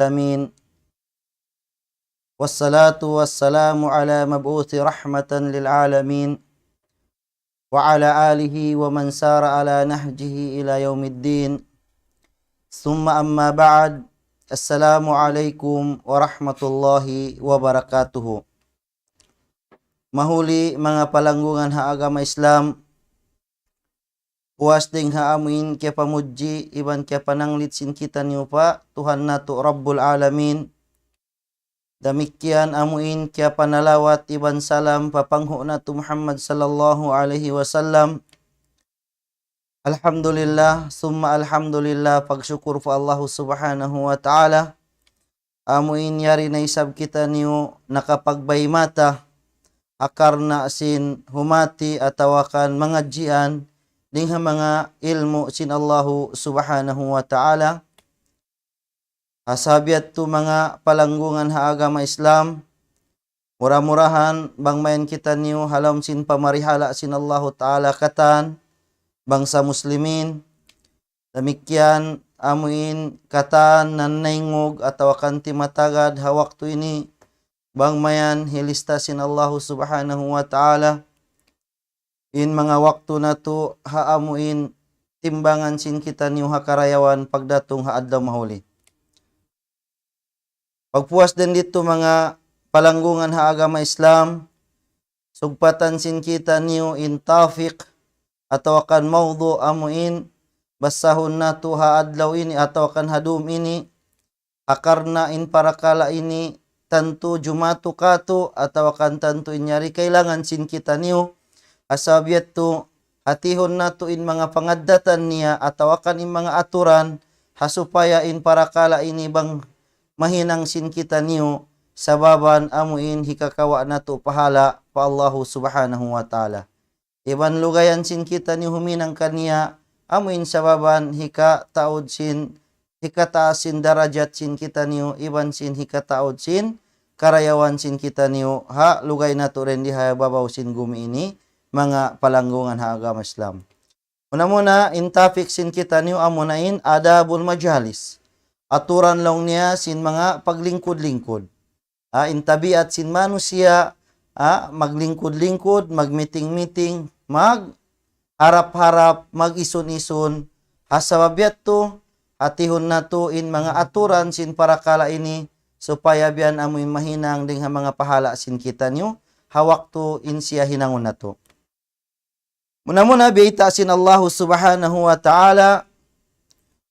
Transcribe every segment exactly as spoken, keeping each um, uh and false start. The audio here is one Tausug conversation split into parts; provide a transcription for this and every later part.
المهتمين، والصلاة والسلام على مبعوث رحمة للعالمين، وعلى آله ومن سار على نهجه إلى يوم الدين. ثم أما بعد، السلام عليكم ورحمة الله وبركاته. Mahuli manga palanggungan ha agama Islam, puas dayng ha amuin kiyapamudji iban kiyapananglit sin kitaniyu pa Tuhan natu' Rabbul Alamin. Damikkiyan amuin kiyapanalawat iban salam pa panghu' natu' Muhammad sallallahu alayhi wasallam. Alhamdulillah, summa alhamdulillah, pagsukur pa Allahu Subhanahu wa Ta'ala. Amuin yari na isab kitaniyu nakapagbay mata, ha karna' sin humati atawa kan mangadjian, dayng ha manga ilmu' sin Allahu Subhanahu wa Ta'ala. Ha sabab yadtu manga palanggungan ha agama Islam, mura-murahan bang mayan kitaniyu ha lawm sin pamarihala' sin Allahu Ta'ala katan, bangsa muslimin, damikkiyan amuin katan nannaingug atawa kan timatagad ha waktu ini, bang mayan hilista sin Allahu Subhanahu wa Ta'ala, in manga waktu natu' ha amuin timbangan sin kitaniyu ha karayawan pagdatung ha adlaw mahuli. Pagpuas dayng didtu manga palanggungan ha agama Islam, sugpatan sin kitaniyu in topic atawa kan mawdu' amuin basahun natu' ha adlaw ini atawa kan ha dum ini, ha karna' in parakala' ini tantu jumatu katu' atawa kan tantu in yari kailangan sin kitaniyu. Ha sabab yadtu, hatihun natu' in manga pangaddatan niya atawa kan in manga aturan, ha supaya in parakala' ini bang mahinang sin kitaniyu, sababan amuin hikakawa' natu' pahala' pa Allahu Subhanahu wa Ta'ala. Iban lugayan sin kitaniyu huminang kaniya, amuin sababan hikataud sin, hikataas sin darajat sin kitaniyu, iban sin hikataud sin karayawan sin kitaniyu, ha lugay natu' dayng di ha babaw sin gumi ini, manga palanggungan ha agama Islam. Muna-muna, in topic sin kitaniyu amuna in adabul majalis. Aturan laung niya sin manga paglingkud-lingkud. Ha, in tabiat sin manusiya', ha, maglingkud-lingkud, magmiting-miting, magharap-harap, mag-isun-isun. Ha sabab yadtu, hatihun natu' in manga aturan sin parakala' ini, supaya biya' amuin mahinang dayng ha manga pahala' sin kitaniyu, ha waktu in siya hinangun natu'. Muna-muna biyayta' sin Allahu Subhanahu wa Ta'ala,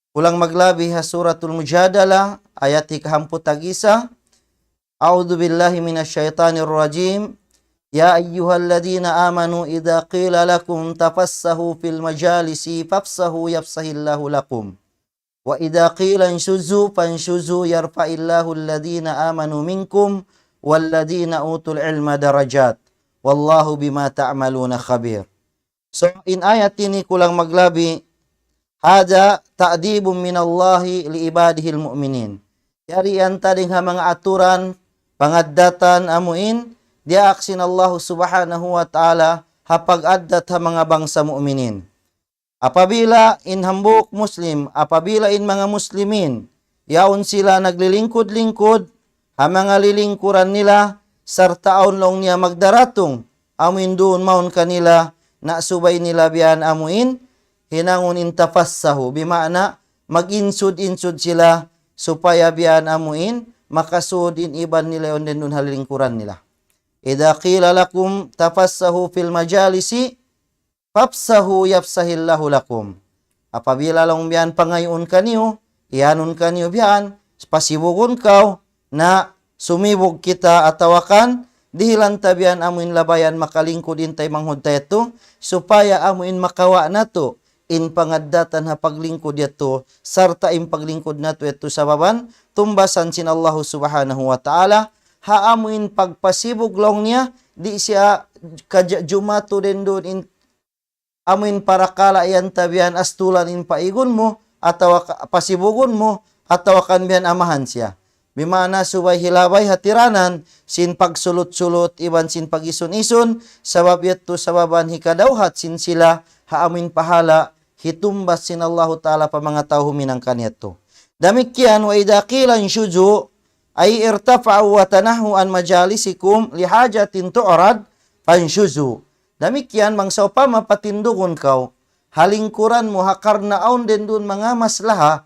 kulang maglabi ha Suratul Mujadalah, ayat hikahamput tag-isa. أعوذ بالله من الشيطان الرجيم. يا أيها الذين آمنوا إذا قيل لكم تفسحوا في المجالس فافسحوا يفسح الله لكم. وإذا قيل انشزوا فانشزوا يرفع الله الذين آمنوا منكم والذين أوتوا العلم درجات والله بما تعملون خبير. So, in ayat ini kulang maglabi, هذا تأديب من الله لعباده المؤمنين. Yari yan ta dayng ha manga aturan, pangaddatan amuin, diyaak sin Allahu Subhanahu wa Ta'ala, ha pag-addat ha manga bangsa mu'minin. Apabila in hambuuk Muslim, apabila in manga Muslimin, yaun sila naglilingkud-lingkud, ha manga lilingkuran nila, sarta' awn laung niya magdaratung, amuin duun mawn kanila, na subay nila biya' amuin, hinangun in tafassahu, bima'na, mag-insud-insud sila, supaya biya' amuin, makasud in iban nila yaun dayng duun ha lilingkuran nila. إذا قيل لكم تفسحوا في المجالس فافسحوا يفسح الله لكم. Apabila laung biya' pangayuun kaniyu, iyanun kaniyu biya', pasibugun kaw, na sumibug kita atawa kan, dihilan ta biya' amuin labayan makalingkud in taymanghud ta yadtu, supaya amuin makawa' natu', in pangaddatan ha paglingkud yadtu, sarta' in paglingkud natu' yadtu sababan, tumbasan sin Allahu Subhanahu wa Ta'ala, ha amuin pagpasibug laung niya, di' siya kaja-, jumatu dayng duun in amuin parakala' yan ta biya' astulan in paigun mu, atawa ka-, pasibugun mu, atawa kan biya' amahan siya. Bima'na subay hilabay hatiranan, sin pagsulut-sulut, iban sin pag-isun-isun, sabab yadtu sababan hikadawhat sin sila, ha amuin pahala', hitumbas sin Allahu Ta'ala pa manga tau huminang kaniya yadtu. Damikkiyan, وإذا قيل انشزوا أي ارتفعوا وتنحوا عن مجالسكم لحاجة تعرض فانشزوا. Damikkiyan, bang sawpama patindugun kaw ha lingkuran mu ha karna' awn didtu manga maslaha,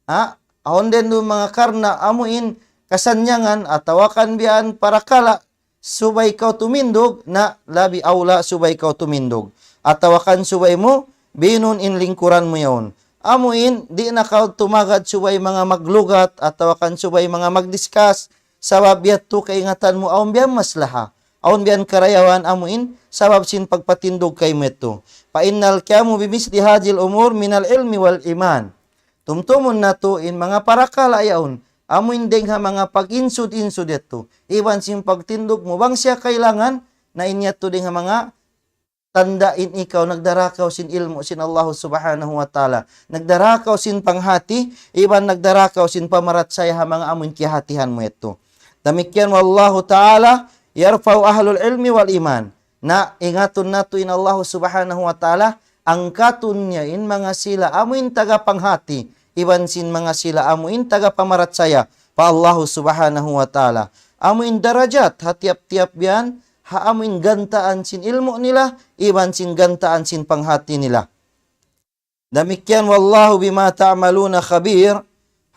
ha? Awn didtu manga karna' amuin kasannyangan atawa kan biya' parakala' subay kaw tumindug, na labi awla subay kaw tumindug. Atawa kan subay mu binun in lingkuran mu yaun. Amuin, di' na kaw tumagad subay manga maglugat, atawa kan subay manga magdiscuss, sabab yadtu kaingatan mu awn biya' maslaha. Awn biya' karayawan amuin, sabab sin pagpatindug kaymu yadtu. فإن القيام بمثل هذه الأمور من العلم والإيمان. Tumtumun natu' in manga parakala' yaun, amuin dayng ha manga pag-insud-insud yadtu, iban sin pagtindug mu bang siya kailangan, na in yadtu dayng ha manga tanda' in ikaw nagdara kaw sin ilmu' sin Allah Subhanahu wa Ta'ala, nagdara kaw sin panghati, iban nagdara kaw sin pamarachaya ha manga amuin kiyahatihan mu yadtu. Damikkiyan, والله تعالى يرفع أهل العلم والإيمان. Na ingatun natu' in Allah Subhanahu wa Ta'ala, angkatun niya in manga sila amuin taga panghati, iban sin manga sila amuin taga pamarachaya pa Allah Subhanahu wa Ta'ala. Amuin darajat ha tiyap-tiyap biya' ha amuin gantaan sin ilmu' nila, iban sin gantaan sin panghati nila. Damikkiyan, والله بما تعملون خبير,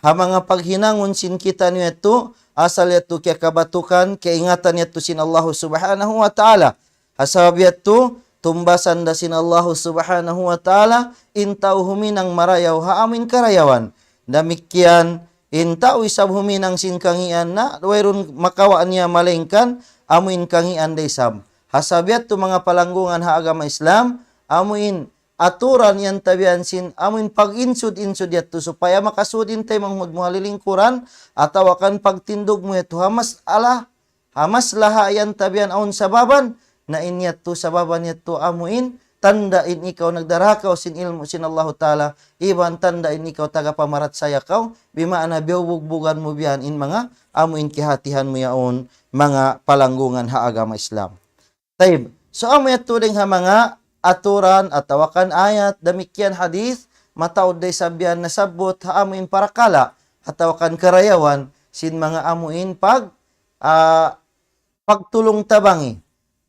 ha manga paghinangun sin kitaniyu yadtu, asal yadtu kiyakabatukan, kiyaingatan yadtu sin Allah Subhanahu wa Ta'ala. Ha sabab yadtu, tumbasan da sin Allah Subhanahu wa Ta'ala, in tau huminang marayaw ha amuin karayawan. Damikkiyan, in tau isab huminang sin kangīan na, wayruun makawa' niya malaingkan, amuin kangīan da isab. Ha sabab yadtu manga palanggungan ha agama Islam, amuin aturan yan tabian sin amuin pag-insud-insud yadtu supaya makasud in taymanghud mu ha lilingkuran, atawa kan pagtindug mu yadtu ha masala, ha maslaha yan tabian awn sababan, na in yadtu sababan yadtu amuin tanda' in ikaw nagdara kaw sin ilmu' sin Allahu Ta'ala, iban tanda' in ikaw taga pamarachaya kaw, bimaana biyubugbugan mu biya' yan in manga amuin kiyahatihan mu yaun, manga palanggungan ha agama Islam. Tayyib. So, amu yadtu dayng ha manga aturan atawa kan ayat, damikkiyan hadith, mataud da isab yan nasabbut ha amuin parakala' atawa kan karayawan sin manga amuin pag, ah, pagtulung-tabangi.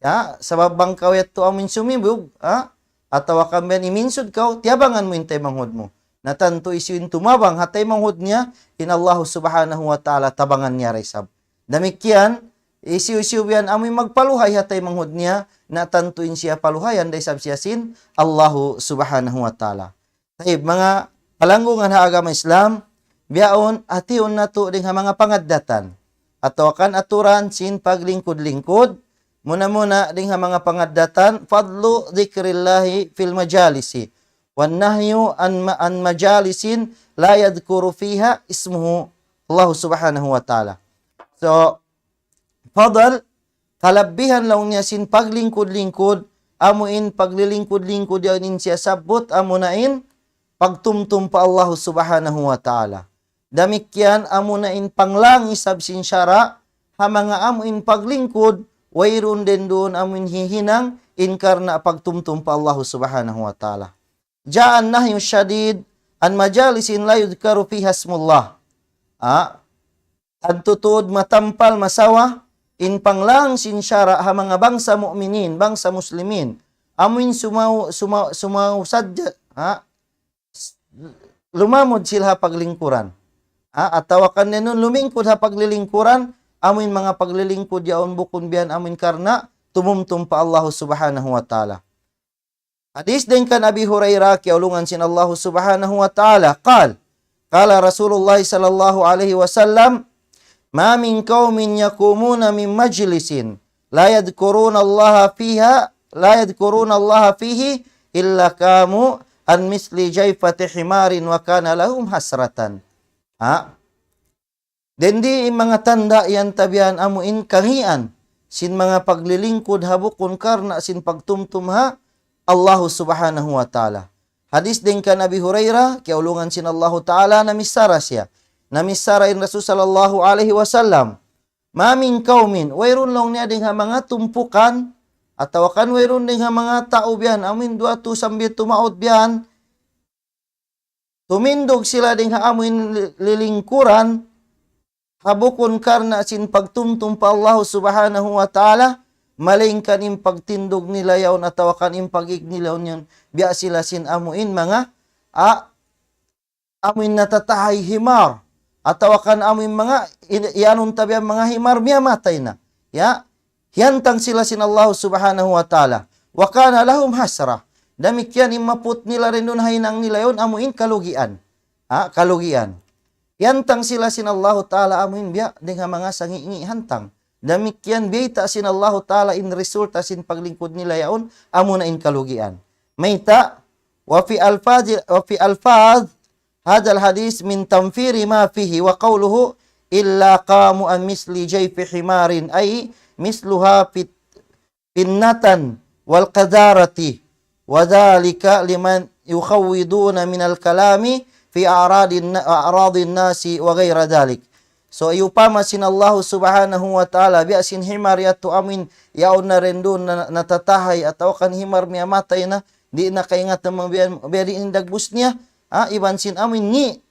Ya, sabab bang kaw yadtu amuin sumibug, ha? Atawa kan biya' iminsud kaw, tiyabangan mu in taymanghud mu. Na tantu hisiyu in tumabang ha taymanghud niya, in Allah Subhanahu wa Ta'ala tabangan niya da isab. Damikkiyan, hisiyu-siyu biya' yan amuin magpaluhay ha taymanghud niya, na tantu in siya paluhayan da isab siya sin Allahu Subhanahu wa Ta'ala. Tayyib, manga palanggungan ha agama Islam, bihaun hatiun natu' dayng ha manga pangaddatan atawa kan aturan sin paglingkud-lingkud, muna-muna dayng ha manga pangaddatan, فضل ذكر الله في المجالس، والنهي عن م-، عن مجالس لا يذكر فيها اسمه الله سبحانه وتعالى. So, fadl, kalabbihan laung niya sin paglingkud-lingkud, amuin paglilingkud-lingkud yaun in siya sabbut, amuna in pagtumtum pa Allah Subhanahu wa Ta'ala. Damikkiyan amuna in panglang isab sin sara', ha manga amuin paglingkud, wayruun didtu amuin hihinang in karna' pagtumtum pa Allah Subhanahu wa Ta'ala. جاء النهي الشديد عن مجالس لا يذكر فيها اسم الله. Ah, tantu tuud matampal masawa in panglang sin sara' ha manga bangsa mu'minin, bangsa muslimin. Amuin sumaw, sumaw, sumaw sadja, ha? Lumamud sila ha paglingkuran. Ha? Atawa kan nenun lumingkud ha paglilingkuran, amuin manga paglilingkud yaun bukun biya' yan amuin karna' tumumtum pa Allah Subhanahu wa Ta'ala. Hadith dayng kan Abi Hurairah, kiyaulungan sin Allah Subhanahu wa Ta'ala, قال، قال رسول الله صلى الله عليه وسلم: ما من قوم يقومون من مجلس لا يذكرون الله فيها، لا يذكرون الله فيه إلا قاموا عن مثل جيفة حمار وكان لهم حسرة. Ha? Dayn di in manga tanda' yan tabian amuin kangīan sin manga paglilingkud ha bukun karna' sin pagtumtum ha Allahu Subhanahu wa Ta'ala. Hadith dayn kan Abi Hurairah, kiyaulungan sin Allahu Ta'ala, namichara siya. Namichara in Rasul sallallahu alayhi wasallam. ما من قوم, wayruun laung niya dayn ha manga tumpukan, atawa kan wayruun dayn ha manga tau biya' yan, amuin duwa tu sambil tumaud biya' yan, tumindug sila dayn ha amuin li-, lilingkuran, ha bukun karna' sin pagtumtum pa Allah Subhanahu wa Ta'ala, malayngkan in pagtindug nila yaun atawa kan in pag-ig nila yaun, biya' sila sin amuin manga, a, amuin natatahay himar, atawa kan amuin manga, in-, iyanun ta biya' manga himar miyamatay na. Ya, hiyantang sila sin Allah Subhanahu wa Ta'ala. وكان لهم حسرة. Damikkiyan in maput nila rin duun ha hinang nila yaun, amuin kalugian. Ha, kalugian. Hiyantang sila sin Allahu Ta'ala amuin biya' dayn ha manga sangi'-ngi' hantang. Damikkiyan biyayta' sin Allahu Ta'ala in resulta sin paglingkud nila yaun, amuna in kalugian. Mayta', وفي ألفاظ، وفي ألفاظ هذا الحديث من تنفير ما فيه وقوله إلا قاموا عن مثل جيف حمار، أي مثلها في في النتن والقذارة، وذلك لمن يخوضون من الكلام في أعراض الن-، أعراض الناس وغير ذلك. So, iyupama sin Allahu Subhanahu wa Ta'ala, biya' sin himar yadtu amuin, yaun na rin duun na, natatahay, atawa kan himar miyamatay na, di' na kaingatan bang biya', biya' diin in dagbus niya, ha, iban sin amuin ngi',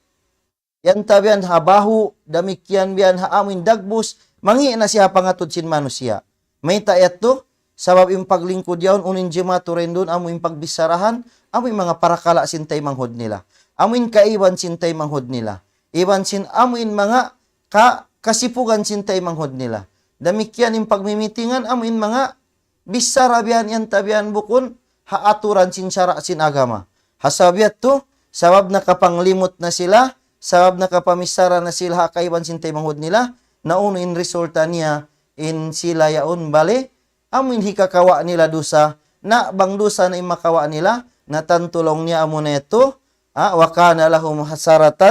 yan ta biya' ha bahu', damikkiyan biya' ha amuin dagbus, mangi' na siya pangatud sin manusiya'. Mayta' yadtu, sabab in paglingkud yaun unu in jimatu rin duun, amuin pagbicharahan, amuin manga parakala' sin taymanghud nila. Amuin kaiban sin taymanghud nila. Iban sin amuin manga ka-, kasipugan sin taymanghud nila. Damikkiyan in pagmimitingan, amuin manga bichara biya' yan ta biya' bukun ha aturan sin sara' sin agama. Ha sabab yadtu, sabab nakapanglimut na sila, sabab nakapamichara na sila ha kaiban sin taymanghud nila, na unu in resulta niya, in sila yaun bali, amuin hikakawa' nila dusa, na bang dusa na in makawa' nila, na tantu laung niya amuna yadtu, ha, وكان لهم حسرة,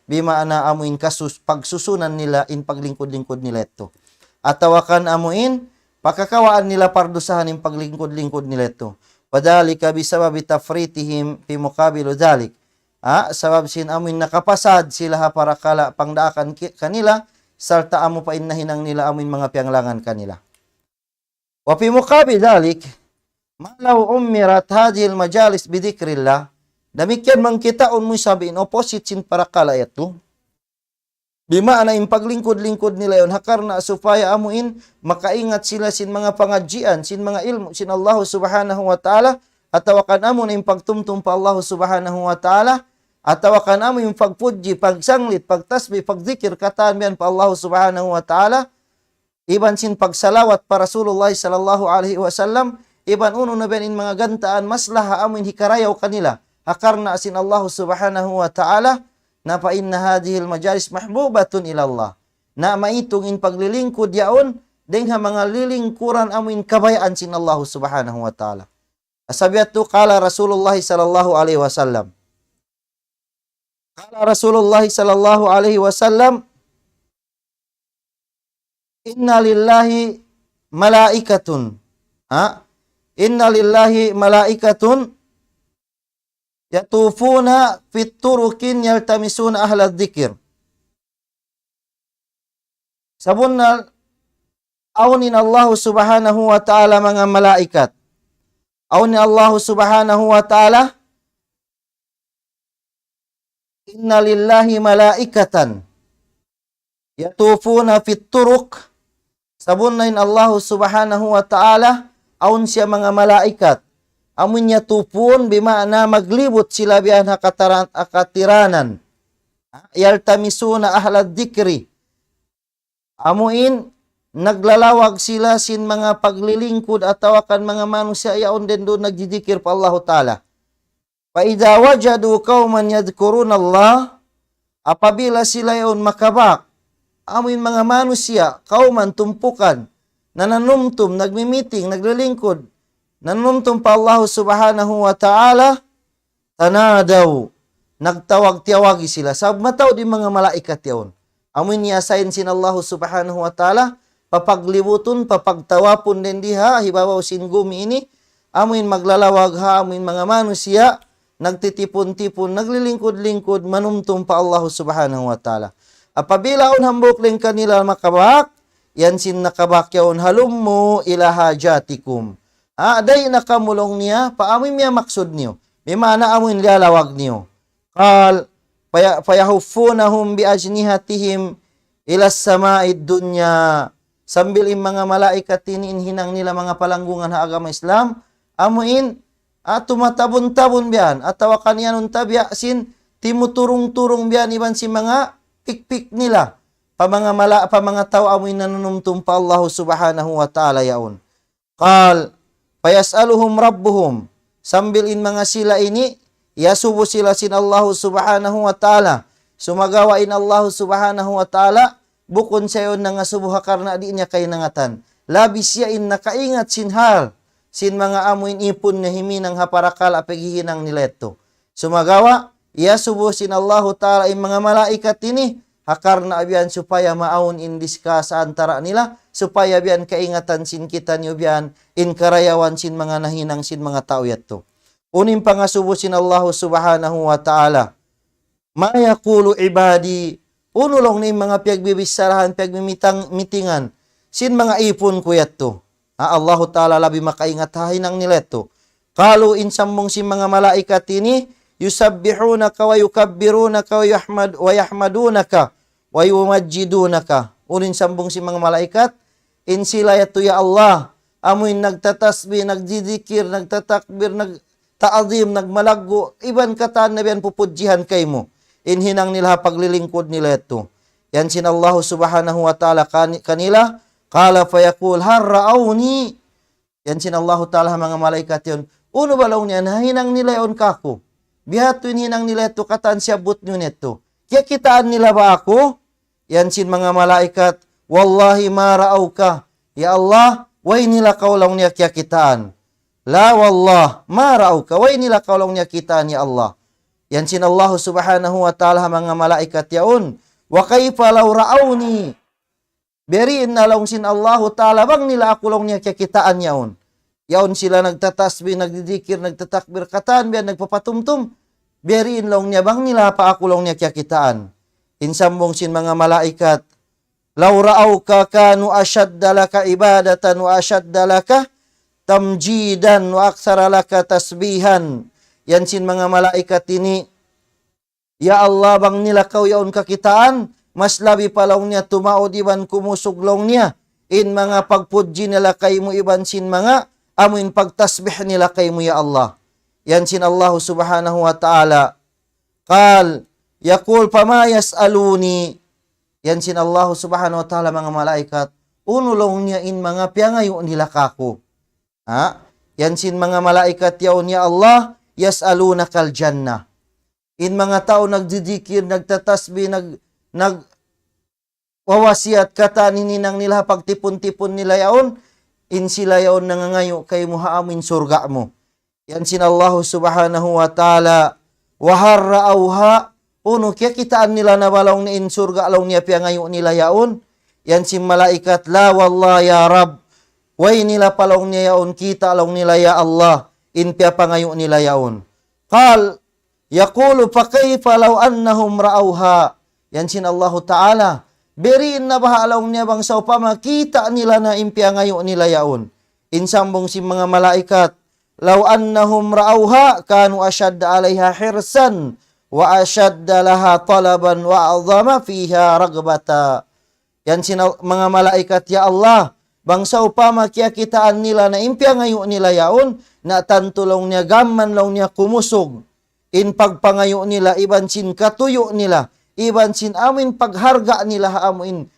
bima'na amuin kasus-, pagsusunan nila in paglingkud-lingkud nila yadtu. Atawa kan amuin, pakakawaan nila pardusahan in paglingkud-lingkud nila yadtu. وذلك بسبب تفريطهم في مقابل ذلك. Ha, sabab sin amuin nakapasad sila ha parakala' pangdaakan ki-, kanila, sarta' amu pa in nahinang nila amuin manga piyanglangan kanila. وفي مقابل ذلك، ما لو عمرت هذه المجالس بذكر الله. Damikkiyan bang kitaun mu isab in opposite sin parakala' yadtu. Bima'na in paglingkud-lingkud nila yaun, ha karna' supaya amuin makaingat sila sin manga pangadjian, sin manga ilmu', sin Allahu Subhanahu wa Ta'ala, atawa kan amuin pagtumtum pa Allahu Subhanahu wa Ta'ala, atawa kan amuin pagpudji, pagsanglit, pagtasbih, pagdikir, katan biya' yan pa Allahu Subhanahu wa Ta'ala, iban sin pagsalawat pa Rasulullah sallallahu alayhi wasallam, iban unu na biya' yan in manga gantaan maslaha amuin hikarayaw kanila, ha karna' sin Allahu Subhanahu wa Ta'ala, na فإن هذه المجالس محبوبة إلى الله. Na maitung in paglilingkud yaun, dayn ha manga lilingkuran amuin kabayaan sin Allahu Subhanahu wa Ta'ala. Sabab yadtu قال رسول الله صلى الله عليه وسلم. قال رسول الله صلى الله عليه وسلم، إن لله ملائكة. Ha? إن لله ملائكة يطوفون في الطرق يلتمسون أهل الذكر. Sabunnal awn in Allahu Subhanahu wa Ta'ala manga malaikat. Awn in Allahu Subhanahu wa Ta'ala, إن لله ملائكة يطوفون في الطرق. Sabunnal in Allahu Subhanahu wa Ta'ala, awn siya manga malaikat. Amuin يطوفون, bima'na maglibut sila biya' ha kataran-, ha katiranan. يلتمسون أهل الذكر. Amuin naglalawag sila sin manga paglilingkud atawa kan manga manusiya' yaun dayn duun nagjijikir pa Allahu Ta'ala. فإذا وجدوا قوما يذكرون الله, apabila sila yaun makabak, amuin manga manusiya', قوما, tumpukan, nananumtum, nagmimiting, naglilingkud, nananumtum pa Allahu Subhanahu wa Ta'ala, تنادوا, nagtawag-tiyawagi sila. Sabab mataud in manga malaikat yaun. Amuin i-assign sin Allahu Subhanahu wa Ta'ala, papaglibutun, papagtawapun dayn di ha hibabaw sin gumi ini, amuin maglalawag ha, amuin manga manusiya', nagtitipun-tipun, naglilingkud-lingkud, manumtum pa Allahu Subhanahu wa Ta'ala. Apabila awn hambuuk dayn kanila makabak, yan sin nakabak yaun, هلموا إلى حاجاتكم. Ha, dayi na kamu laung niya, pa amuin miyamaksud niyu. Bima'na amuin liyalawag niyu. قال: فيحفونهم بأجنحتهم إلى السماء الدنيا. Sambil in manga malaikat ini in hinang nila manga palanggungan ha agama Islam, amu in, ah, tumatabun-tabun biya' yan, atawa kan iyanun ta biya' sin timuturung-turung biya' yan iban sin manga pikpik nila. Pa manga mala-, pa manga tau amu in nanunumtum pa Allahu Subhanahu wa Ta'ala yaun. قال فيسألهم ربهم. Sambil in manga sila ini, iyasubu sila sin Allahu Subhanahu wa Ta'ala. Sumagawa' in Allahu Subhanahu wa Ta'ala, bukun siya yaun nangasubu ha karna' di' niya kaingatan. Labi siya in nakaingat sin hal, sin manga amu in ipun niya himinang ha parakala' paghihinang nila yadtu. Sumagawa', iyasubu sin Allahu Ta'ala in manga malaikat ini, ha karna' biya' yan supaya maawn in diskas antara nila, supaya biya' yan kaingatan sin kitaniyu biya' yan, in karayawan sin manga nahinang sin manga tau yadtu. Unu in pangasubu sin Allahu Subhanahu wa Ta'ala. ما يقول عبادي. Unu laung niya in manga piyagbibicharahan, piyagmimitang-, mitingan sin manga ipun ku yadtu. Ha, Allahu Ta'ala labi makaingat ha hinang nila yadtu. قالوا, in sambung sin manga malaikat ini, يسبحونك ويكبرونك ويحمد-، ويحمدونك ويمجدونك. Unu in sambung sin manga malaikat, in sila yadtu ya Allah, amu in nagtatasbih, nagdidikir, nagtatakbir, nagta'zim, nagmalaggu', iban katan na biya' yan pupudjihan kaymu. In hinang nila ha paglilingkud nila yadtu. Yan sin Allahu Subhanahu wa Ta'ala kani-, kanila, قال فيقول هل رأوني. Yan sin Allahu Ta'ala ha manga malaikat yaun. Unu ba laung niya, nahinang nila yaun kaku'? Biya' hādtu in hinang nila yadtu katan siyabbut niyu yadtu. Kiyakitaan nila ba aku? Yan sin manga malaikat, والله ما رأوك. Ya Allah, way nila kaw laung niya kiyakitaan. لا والله ما رأوك. Way nila kaw laung niya kitaan, ya Allah. Yan sin Allahu Subhanahu wa Ta'ala ha manga malaikat yaun. وكيف لو رأوني. Biyadiin na laung sin Allahu Ta'ala bang nila aku laung niya kiyakitaan yaun. Yaun sila nagtatasbih, nagdidikir, nagtatakbir, katan biya' yan nagpapatumtum. Biyadiin laung niya bang nila pa aku laung niya kiyakitaan. In sambung sin manga malaikat, لو رأوك كانوا أشد لك عبادة وأشد لك تمجيدا وأكثر لك تسبيحا. Yan sin manga malaikat ini, ya Allah, bang nila kaw yaun kakitaan, mas labi pa laung niya tumaud iban kumusug laung niya in manga pagpudji nila kaymu iban sin manga amu in pagtasbih nila kaymu, ya Allah. Yan sin Allahu Subhanahu wa Ta'ala. قال يقول فما يسألوني. Yan sin Allahu Subhanahu wa Ta'ala manga malaikat, unu laung niya in manga piyangayu' nila kaku'? Ha? Yan sin manga malaikat yaun, ya Allah, يسألونك الجنة. In manga tau nagdidikir, nagtatasbih, nag-, nag-, wawasiyat katan in hinang nila ha pagtipun-tipun nila yaun, in sila yaun nangangayu' kaymu ha amu in surga' mu. Yan sin Allahu Subhanahu wa Ta'ala, وهل رأوها, unu, kiyakitaan nila na ba laung niya in surga' laung niya piyangayu' nila yaun? Yan sin malaikat, لا والله يا رب, way nila pa laung niya yaun kita' laung nila, ya Allah, in piyapangayu' nila yaun. قال يقول فكيف لو أنهم رأوها. Yan sin Allahu Ta'ala, biyadiin na baha' laung niya bang sawpama kita' nila na in piyangayu' nila yaun. In sambung sin manga malaikat, لو أنهم رأوها كانوا أشد عليها حرصا وأشد لها طلبا وأعظم فيها رغبة. Yan sin al-, manga malaikat, ya Allah, bang sawpama kiyakitaan nila na in piyangayu' nila yaun, na tantu laung niya gam mayan laung niya kumusug in pagpangayu' nila iban sin katuyu' nila, iban sin amu in pagharga' nila ha amu in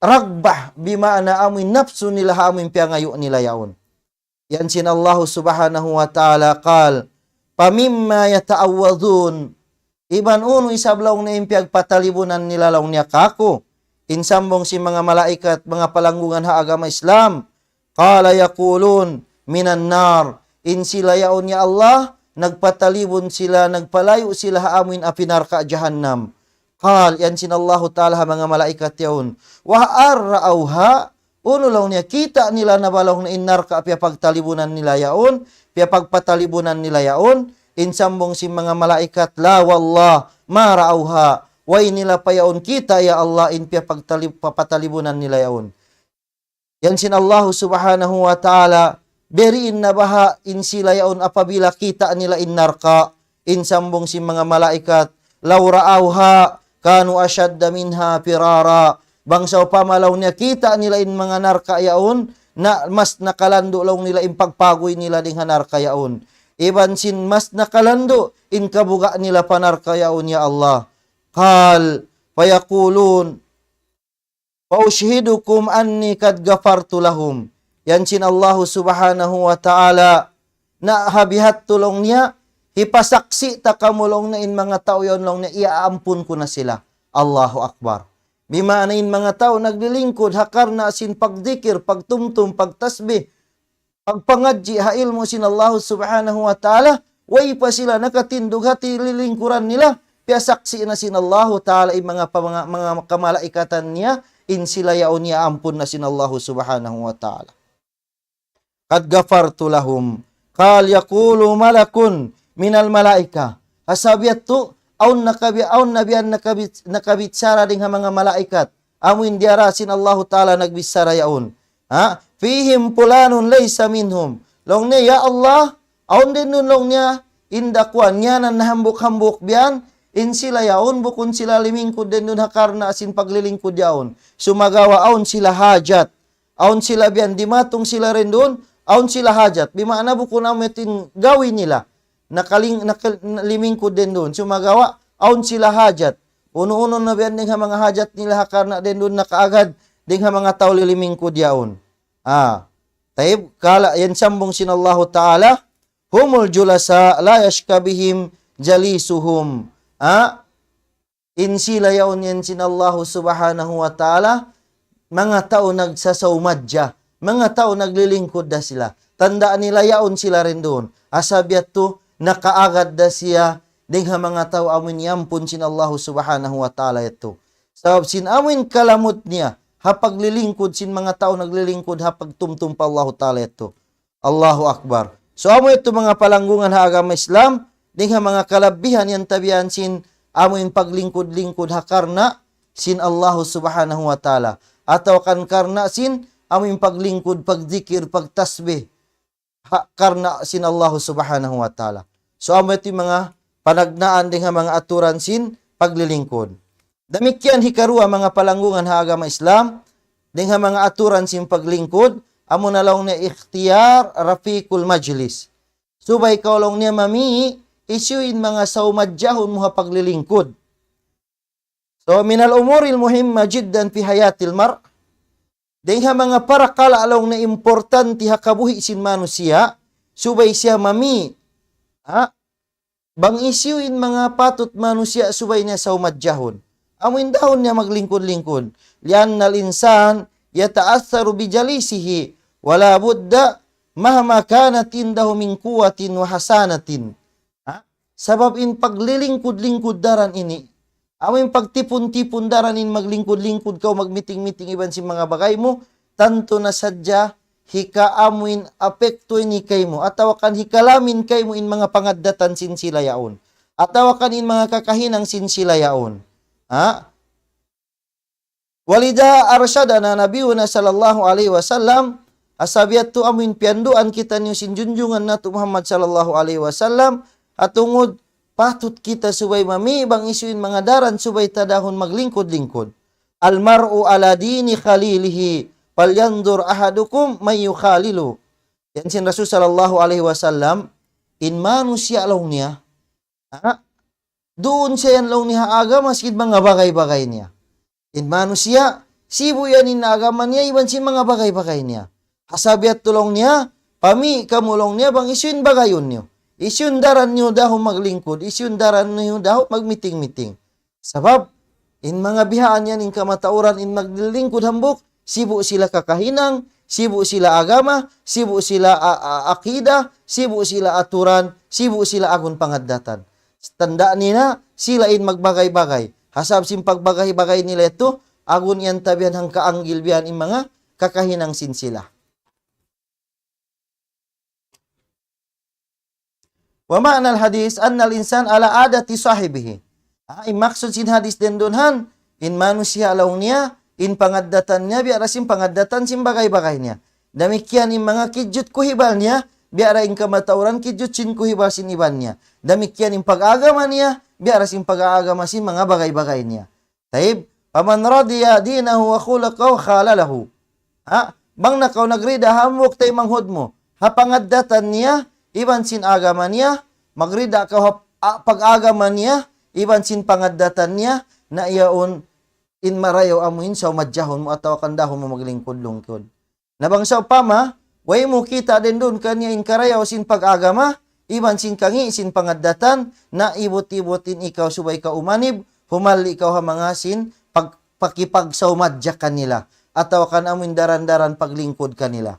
ragbah, bimaana amu in napsu nila ha amu in piyangayu' nila yaun. Yan sin Allahu Subhanahu wa Ta'ala, قال فمما يتعوذون. Iban unu isab laung niya in piyagpatalibunan nila laung niya kaku'. In sambung sin manga malaikat, manga palanggungan ha agama Islam. قال يقولون من النار. In sila yaun, ya Allah, nagpatalibun sila, nagpalayu' sila ha amu in api narka' jahannam. قال, yan sin Allahu Ta'ala ha manga malaikat yaun, وهل رأوها. Unu laung niya, kita' nila na ba laung niya in narka' piyapagtalibunan nila yaun, piyapagpatalibunan nila yaun? In sambung sin manga malaikat, لا والله ما رأوها. Way nila pa yaun kita', ya Allah, in piyapagtalib-, papatalibunan nila yaun. Yan sin Allahu Subhanahu wa Ta'ala, biyadiin na baha' in sila yaun apabila kita' nila in narka'? In sambung sin manga malaikat, لو رأوها كانوا أشد منها فرارا. Bang sawpama laung niya kita' nila in manga narka' yaun, na mas nakalandu' laung nila in pagpaguy nila dayn ha narka' yaun. Iban sin mas nakalandu' in kabuga' nila pa narka' yaun, ya Allah. قال فيقولون فأشهدكم أني قد غفرت لهم. Yan sin Allahu Subhanahu wa Ta'ala, na ha biha' tu laung niya, hipasaksi' ta kamu laung niya in manga tau yaun laung niya, iyaampun ku na sila. Allahu Akbar. Bimaana in manga tau naglilingkud ha karna' sin pagdikir, pagtumtum, pagtasbih, pagpangadji' ha ilmu' sin Allahu Subhanahu wa Ta'ala, way pa sila nakatindug ha lilingkuran nila, piyasaksi' na sin Allahu Ta'ala in manga pa-, manga, manga kamalaikatan niya, in sila yaun iyaampun na sin Allahu Subhanahu wa Ta'ala. قد غفرت لهم. قال يقول ملك من الملائكة. Ha sabab yadtu, awn nakabi-, awn na biya' nakabi-, nakabichara dayn ha manga malaikat. Amu in diyara sin Allahu Ta'ala nagbichara yaun. Ha? فيهم فلان ليس منهم. Laung niya, ya Allah, awn duun laung niya, in dakuan niya na hambuuk-hambuuk biya' yan, in sila yaun, bukun sila limingkud duun ha karna' sin paglilingkud yaun. Sumagawa' awn sila hajat. Awn sila biya' yan, dimatung sila duun, awn sila hajat. Bimaana bukun amu in gawi nila. Nakaling-, nakal-, limingkud duun. Sumagawa', awn sila hajat. Unu-unu na biya' yan dayn ha manga hajat nila ha karna' duun nakaagad dayn ha manga tau lilimingkud yaun. Ah. Tayyib, kala yan sambung sin Allahu Ta'ala, هم الجلساء لا يشقى بهم جليسهم. Ah. In sila yaun yan sin Allahu Subhanahu wa Ta'ala, manga tau nagsasawmadja, manga tau naglilingkud da sila. Tanda' nila yaun sila duun. Ha sabab yadtu, nakaagad da siya, dayn ha manga tau amu in iyampun sin Allahu Subhanahu wa Ta'ala yadtu. Sabab sin amu in kalamud niya, ha paglilingkud sin manga tau naglilingkud, ha pagtumtum pa Allahu Ta'ala yadtu. Allahu Akbar. So, amu yadtu manga palanggungan ha agama Islam, dayn ha manga kalabihan yan tabian sin amu in paglingkud-lingkud ha karna' sin Allahu Subhanahu wa Ta'ala. Atawa kan karna' sin amu in paglingkud, pagdikir, pagtasbih, ha karna' sin Allahu Subhanahu wa Ta'ala. So, amu yadtu manga panagnaan dayn ha manga aturan sin paglilingkud. Damikkiyan hikaruwa manga palanggungan ha agama Islam, dayn ha manga aturan sin paglingkud, amu na laung niya اختيار رفيق المجلس. Subay kaw laung niya mami, hisiyu in manga sawmadjahun mu ha paglilingkud. So, من الأمور المهمة جدا في حياة المرء, dayn ha manga parakala' laung niya importante ha kabuhi' sin manusiya', subay siya mami, ha? Bang hisiyu in manga patut manusiya' subay niya sawmadjahun. Amu in dahun niya maglingkud-lingkud. لأن الإنسان يتأثر بجليسه ولا بد مهما كانت عنده من قوة وحسانة. Ha? Sabab in paglilingkud-lingkud daran ini, amu in pagtipun-tipun daran in maglingkud-lingkud kaw, magmiting-miting iban sin manga bagay mu, tantu na sadja hika amu in apektu ini kaymu, atawa kan hikalamin kaymu in manga pangaddatan sin sila yaun, atawa kan in manga kakahinang sin sila yaun. Ha? ولذا أرشدنا نبينا صلى الله عليه وسلم, ha sabab yadtu amu in piyanduan kitaniyu sin junjungan natu' Muhammad sallallahu alayhi wasallam, ha tungud patut kita subay mami bang hisiyu in manga daran subay ta dahun maglingkud-lingkud. المرء على دين خليله فلينظر أحدكم من يخالل. Yan sin Rasul sallallahu alayhi wasallam, in manusiya' laung niya, ha? Duun siya yan laung niya ha agama sin manga bagay-bagay niya. In manusiya', sibu' yan in agama niya iban sin manga bagay-bagay niya. Ha sabab yadtu laung niya, pami kamu laung niya bang hisiyu in bagayun niyu. Hisiyu in daran niyu dahun maglingkud, hisiyu in daran niyu dahun magmiting-miting. Sabab, in manga bihaan yan, in kamatauran, in maglilingkud hambuuk, sibu' sila kakahinang, sibu' sila agama, sibu' sila a-, a-, akida, sibu' sila aturan, sibu' sila agun pangaddatan. Tanda' niya na, sila in magbagay-bagay. Ha sabab sin pagbagay-bagay nila yadtu, agun yan tabihan hangka anggil bihan in manga kakahinang sin sila. ومعنى الحديث أن الإنسان على عادة صاحبه. Ah, in maksud sin hadis dendun han, in manusiya' laung niya, in pangaddatan niya, biya' da sin pangaddatan sin bagay-bagay niya. Damikkiyan in manga kijut kuhibal niya, biya' da in kamatauran kijut sin kuhibal sin iban niya. Damikkiyan in pag-agama niya, biya' da sin pag-aagama sin manga bagay-bagay niya. Tayyib, فمن رضي دينه وخلقه خالله. Ha? Bang na kaw nagrida hambuuk taymanghud mu ha pangaddatan niya, iban sin agama niya, magrida kaw ha, a, pag-agama niya, iban sin pangaddatan niya, na yaun in marayaw amu in sawmadjahun mu atawa kan dahun mu maglingkud-lingkud. Na bang sawpama, way mu kita' dayn duun kaniya in karayaw sin pag-agama, iban sin kangī' sin pangaddatan, na ibut-ibut in ikaw subay kaw umanib, humalli' kaw ha manga sin pag-, pakipagsawmadja kanila, atawa kan amu in daran-daran paglingkud kanila.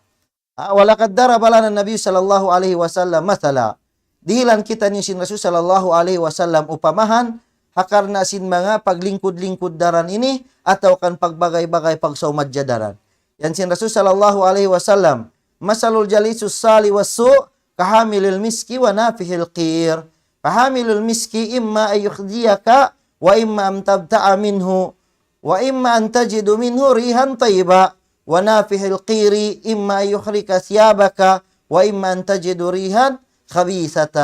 Ah, ولقد ضرب لنا النبي صلى الله عليه وسلم مثلا. Dihilan kitaniyu sin Rasul sallallahu alayhi wasallam upamahan, ha karna' sin manga paglingkud-lingkud daran ini, atawa kan pagbagay-bagay pagsawmadja daran. Yan sin Rasul sallallahu alayhi wasallam, مثل الجليس الصالح والسوء كحامل المسك ونافخ القير. فحامل المسك إما أن يخزيك وإما أن تبتاع منه وإما أن تجد منه ريحا طيبة ونافخ القير إما أن يحرق ثيابك وإما أن تجد ريحا خبيثة.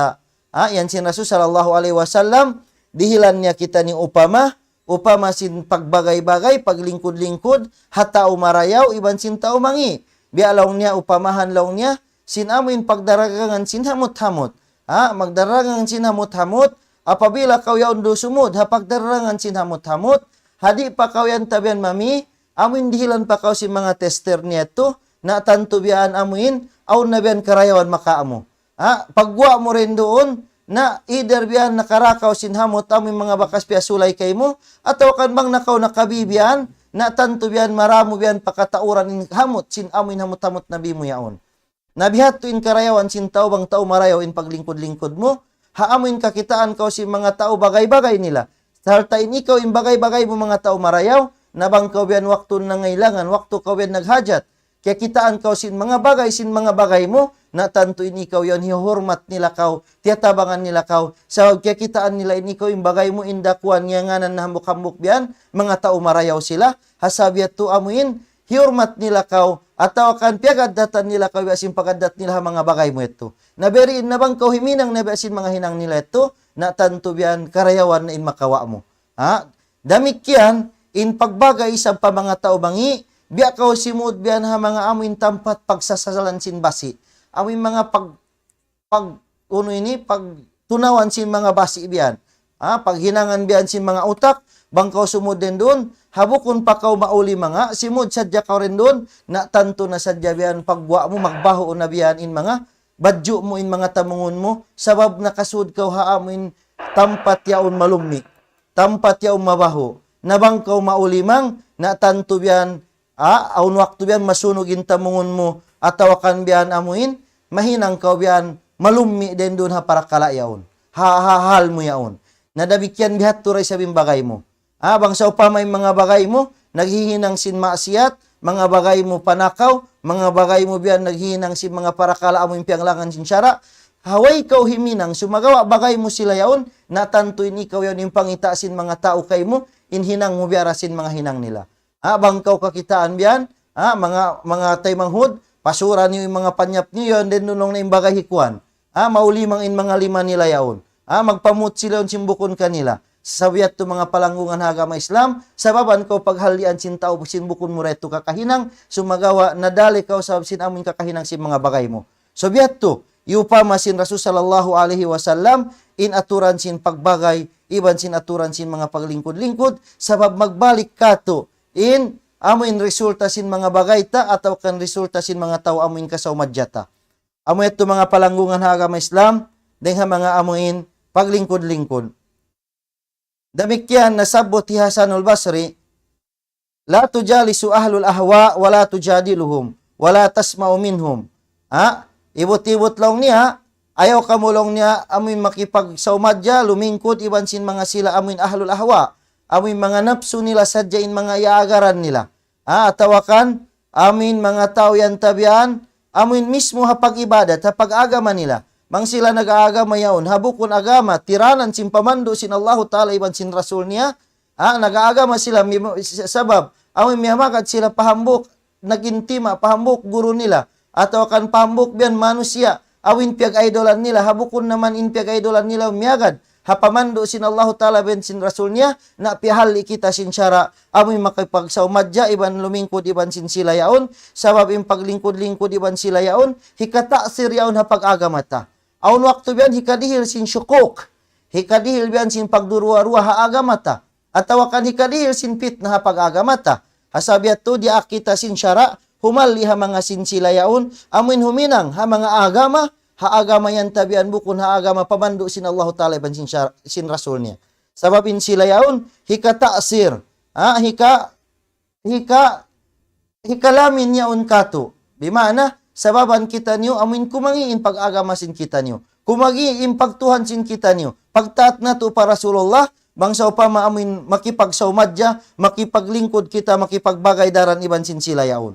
Ha, yan sin Rasul sallallahu alayhi wasallam, dihilan niya kitaniyu upama, upama sin pagbagay-bagay, paglingkud-lingkud, ha tau marayaw, iban sin tau mangī'. Biya' laung niya, upamahan laung niya, sin amu in pagdaragangan sin hamut-hamut. Ha, magdaragangan sin hamut-hamut, apabila kaw yaun duun sumud, ha pagdaragangan sin hamut-hamut, ha di' pa kaw yan tabiyan mamī', amu in dihilan pa kaw sin manga tester niya tu, na tantu biya' amu in, awn na biya' karayawan makaamu. Ha, pagguwa' mu dayn duun, na either biya' nakarakaw sin hamut amu in manga bakas piyasulay kaymu, atawa kan bang na kaw nakabī biya', na tantu biya' maramu biya' pakatauran in hamut, sin amu in hamut-hamut nabī mu yaun. Na biya' hādtu in karayawan sin tau bang tau marayaw in paglingkud-lingkud mu, ha amu in kakitaan kaw sin manga tau bagay-bagay nila. Sarta' in ikaw in bagay-bagay mu manga tau marayaw, na bang kaw biya' waktu nangailangan, waktu kaw biya' naghajat, kiyakitaan kaw sin manga bagay, sin manga bagay mu, na tantu in ikaw yan, hiyurmat nila kaw, tiyatabangan nila kaw, sabab kiyakitaan nila in ikaw in bagay mu, in dakuan niya ngānan na hambuuk-hambuuk biya' yan, manga tau marayaw sila, ha sabab yadtu amu in, hiyurmat nila kaw, atawa kan piyagaddatan nila kaw, biya' sin pagaddat nila ha manga bagay mu yadtu. Na biya' diin na bang kaw himinang na biya' sin manga hinang nila yadtu, na tantu biya' yan karayawan na in makawa' mu. Ha? Damikkiyan, in pagbagay isab pa manga tau mangī', biya' kaw simud biya' yan ha manga amu in tampat pagsasalan sin basi'. Amu in manga pag, pag, unu ini, pagtunawan sin manga basi' biya' yan. Ha? Paghinangan biya' yan sin manga utak, bang kaw sumud dayn duun, ha bukun pa kaw mauli manga, simud sadja kaw dayn duun, na tantu na sadja biya' yan pagguwa' mu, magbahu' na biya' yan in manga badju' mu, in manga tamungun mu, sabab nakasud kaw ha amu in tampat yaun malummi', tampat yaun mabahu'. Na bang kaw mauli mang, na tantu biya' yan, ah, awn waktu biya' yan masunug in tamungun mu, atawa kan biya' yan amu in, mahinang kaw biya' yan malummi' dayn duun ha parakala' yaun. Ha, ha, hal mu yaun. Na damikkiyan biya' hādtu da isab in bagay mu. Ah, bang sawpama in manga bagay mu, naghihinang sin maksiyat, manga bagay mu panakaw, manga bagay mu biya' yan naghihinang sin manga parakala' amu in piyanglangan sin sara', ha way kaw himinang, sumagawa' bagay mu sila yaun, na tantu in ikaw yaun in pangita' sin manga tau kaymu, in hinang mu biya' da sin manga hinang nila. Ah, bang kaw kakitaan biya' yan, ah, manga, manga taymanghud, pasura niyu in manga panyap niyu yaun, dayn duun na in bagay hikuan. Ah, mauli mang in manga lima nila yaun. Ah, magpamut sila yaun sin bukun kanila. Sabab yadtu manga palanggungan ha agama Islam, sababan kaw paghalian sin tau sin bukun mu da yadtu kakahinang, sumagawa' nadali kaw sabab sin amu in kakahinang sin manga bagay mu. Sabab yadtu, iyupama sin Rasul sallallahu alayhi wasallam, in aturan sin pagbagay, iban sin aturan sin manga paglingkud-lingkud, sabab magbalik katu', in amu in resulta sin manga bagay ta, atawa kan resulta sin manga tau amu in kasawmadja ta. Amu yadtu manga palanggungan ha agama Islam, dayn ha manga amu in paglingkud-lingkud. Damikkiyan nasabbut hi Hasanul Basri, لا تجالس أهل الأهواء ولا تجادلهم ولا تسمع منهم. Ha? Ibut-ibut laung niya, ayaw kamu laung niya, amu in makipagsawmadja, lumingkud iban sin manga sila amu in ahlul ahwa. Amu in manga napsu nila sadja in manga iyaagaran nila. Ha? Atawa kan, amu in manga tau yan tabian, amu in mismu ha pag-ibadat, ha pag-agama nila. Bang sila nag-aagama yaun, ha bukun agama, tiranan sin pamandu' sin Allahu Ta'ala iban sin Rasul niya, ha, nag-aagama sila, mi-, sabab, amu in miyamagad sila pa hambuuk, nag-intima, pa hambuuk guru nila, atawa kan pa hambuuk biya' yan manusiya', amu in piyag-idolan nila, ha bukun naman in piyag-idolan nila, miyagad, ha pamandu' sin Allahu Ta'ala iban sin Rasul niya, na piyahalli' kita sin sara', amuin makipagsawmadja iban lumingkud iban sin sila yaun, sabab in paglingkud-lingkud iban sila yaun, hikata'sir yaun ha pag-agama ta. Awn waktu biyan hikadihil sin shukuk, hikadihil biyan sin pagduruwa-ruwa ha agama ta, atawa kan hikadihil sin pitna ha pag-agama ta. Ha sabab yadtu diyaak kita sin sara', humalli' ha manga sin sila yaun, amuin huminang ha manga agama, ha agama yan tabian bukun ha agama pamandu' sin Allahu Ta'ala iban sin sara', sin Rasul niya. Sabab in sila yaun, hikata'sir, ha, hika, hika, hikalamin yaun katu'. Bima'na, sababan kitaniyu amuin kumangi' in pag-agama sin kitaniyu. Kumangi' in pagtuhan sin kitaniyu. Pagtaat natu' pa Rasulullah, bang sawpama amuin makipagsawmadja, makipaglingkud kita, makipagbagay daran iban sin sila yaun.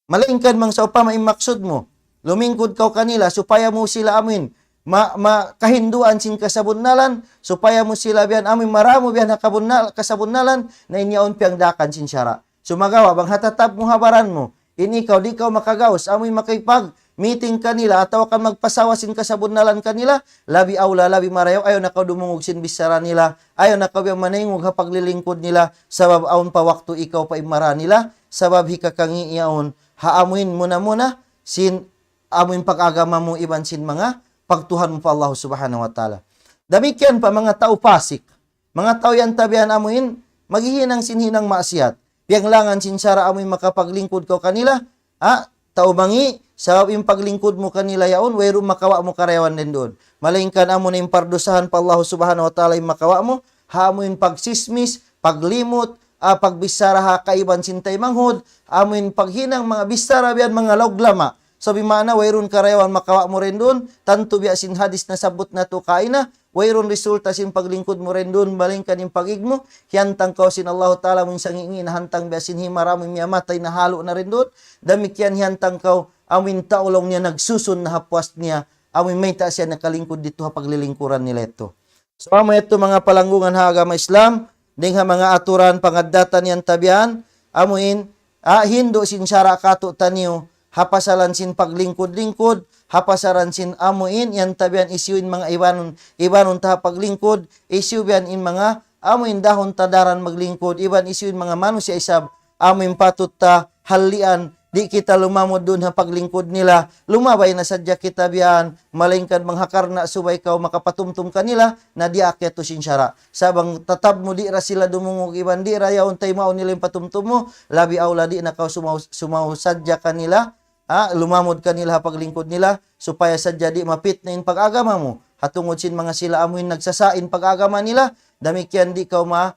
Malaingkan bang sawpama in maksud mu, lumingkud kaw kanila supaya mu sila amuin ma, ma, kahinduan sin kasabunnalan, supaya mu sila biyan amuin maramu biyan ha kabunnal, kasabunnalan, na in yaun piyangdaakan sin sara'. Sumagawa', bang hatatab mu ha baran mu, in ikaw di' kaw makagaus, amuin makipag-meeting kanila, atawa kan magpasawa sin kasabunnalan kanila, labi awla, labi marayaw, ayaw na kaw dumungug sin bichara nila, ayaw na kaw biyan manaingug ha paglilingkud nila, sabab awn pa waktu ikaw pa in mara nila, sabab hikakangi' yaun, ha amuin muna-muna, sin amuin pag-agama mu iban sin manga pagtuhan mu pa Allah Subhanahu wa Ta'ala. Damikkiyan pa manga tau pasik. Manga tau yan tabian amuin maghihinang sin hinang maksiat. Piyanglangan sin sara' amuin makapaglingkud kaw kanila, ha? Tau mangi', sabab in paglingkud mu kanila yaun, wayruun makawa' mu karayawan dayn duun. Malaingkan amu na in pardusahan pa Allah Subhanahu wa Ta'ala in makawa' mu, ha amuin pagsismis, paglimut, ah, pagbichara ha kaiban sin taymanghud, amuin paghinang manga bichara biyan manga laug lama. So, bima'na wayruun karayawan makawa' mu dayn duun, tantu biya' sin hadis nasabbut natu' kaina, wayruun resulta sin paglingkud mu dayn duun, malaingkan in pag-ig mu, hiyantang kaw sin Allahu Ta'ala amuin sangi'-ngi' na hantang biya' sin himar amuin miyamatay na halu' na dayn duun, damikkiyan hiyantang kaw amuin tau laung niya nagsusun na ha puas niya, amuin mayta' siya nakalingkud didtu ha paglilingkuran nila yadtu. So, amu yadtu manga palanggungan ha agama Islam, dayn ha manga aturan pangaddatan yan tabian, amuin, ah, hindu' sin sara' katu'taniyu, ha pasalan sin paglingkud-lingkud, ha pasalan sin amuin, yan tabian hisiyu in manga ibanun, ibanun ta ha paglingkud, hisiyu biyan in manga, amuin dahun ta daran maglingkud, iban hisiyu in manga manusiya' isab, amuin patut ta hallian, di' kita lumamud duun ha paglingkud nila, lumabay na sadja kita biyan, malaingkan bang ha karna' subay kaw makapatumtum kanila, na diyaak yadtu sin sara'. Sa' bang tatab mu di' ra sila dumungug iban di' ra yaun taymaun nila in patumtum mu, labi awla di' na kaw sumaw, sumaw sadja kanila, ha, lumamud kanila ha paglingkud nila, supaya sadja di' mapitna in pag-agama mu. Ha tungud sin manga sila amuin nagsasa' in pag-agama nila, damikkiyan di' kaw ma,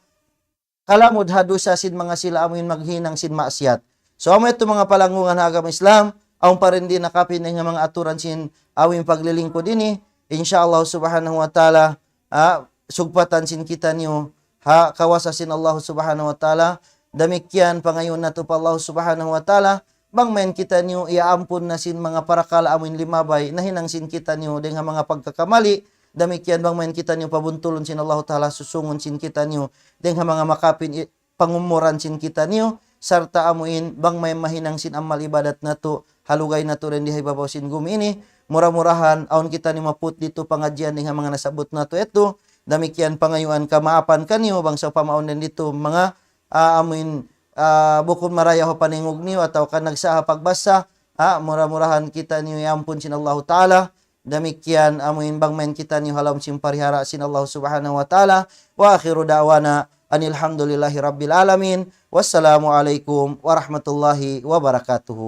kalamud ha dusa sin manga sila amuin maghinang sin maksiat. So, amu yadtu manga palanggungan ha agama Islam, awn pa dayn di' nakapin dayn ha manga aturan sin amuin paglilingkud ini, insya Allah Subhanahu wa Ta'ala, ah, sugpatan sin kitaniyu, ha kawasa sin Allah Subhanahu wa Ta'ala, damikkiyan pangayuun natu' pa Allah Subhanahu wa Ta'ala, bang mayan kitaniyu iyaampun na sin manga parakala' amuin limabay, nahinang sin kitaniyu dayn ha manga pagkakamali, damikkiyan bang mayan kitaniyu pabuntulun sin Allah Ta'ala, susungun sin kitaniyu dayn ha manga makapin i-, pangumuran sin kitaniyu, sarta' amuin bang mayan mahinang sin amal ibadat natu', ha lugay natu' dayn di ha ibabaw sin gumi ini, mura-murahan awn kitaniyu maput didtu pangadjian dayn ha manga nasabbut natu' yadtu, damikkiyan pangayuan kamaapan kaniyu, bang sawpama awn dayn didtu manga, ah, amuin, ah, bukun marayaw ha paningug niyu atawa kan nagsa' ha pagbasa, ah, mura-murahan kitaniyu iyampun sin Allahu Ta'ala, damikkiyan amuin bang mayan kitaniyu ha lawm sin parihara sin Allah Subhanahu wa Ta'ala. وآخر دعوانا أن الحمد لله رب العالمين. والسلام عليكم ورحمة الله وبركاته.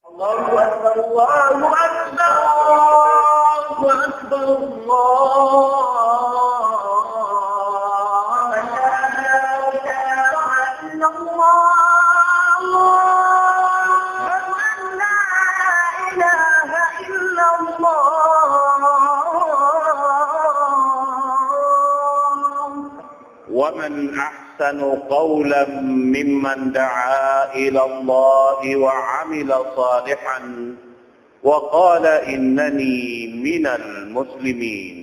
الله أكبر، الله أكبر، الله أكبر، الله أكبر. أشهد أن لا إله إلا الله. أشهد أن لا إله إلا الله. ومن أحسن قولا ممن دعا إلى الله وعمل صالحا وقال إنني من المسلمين.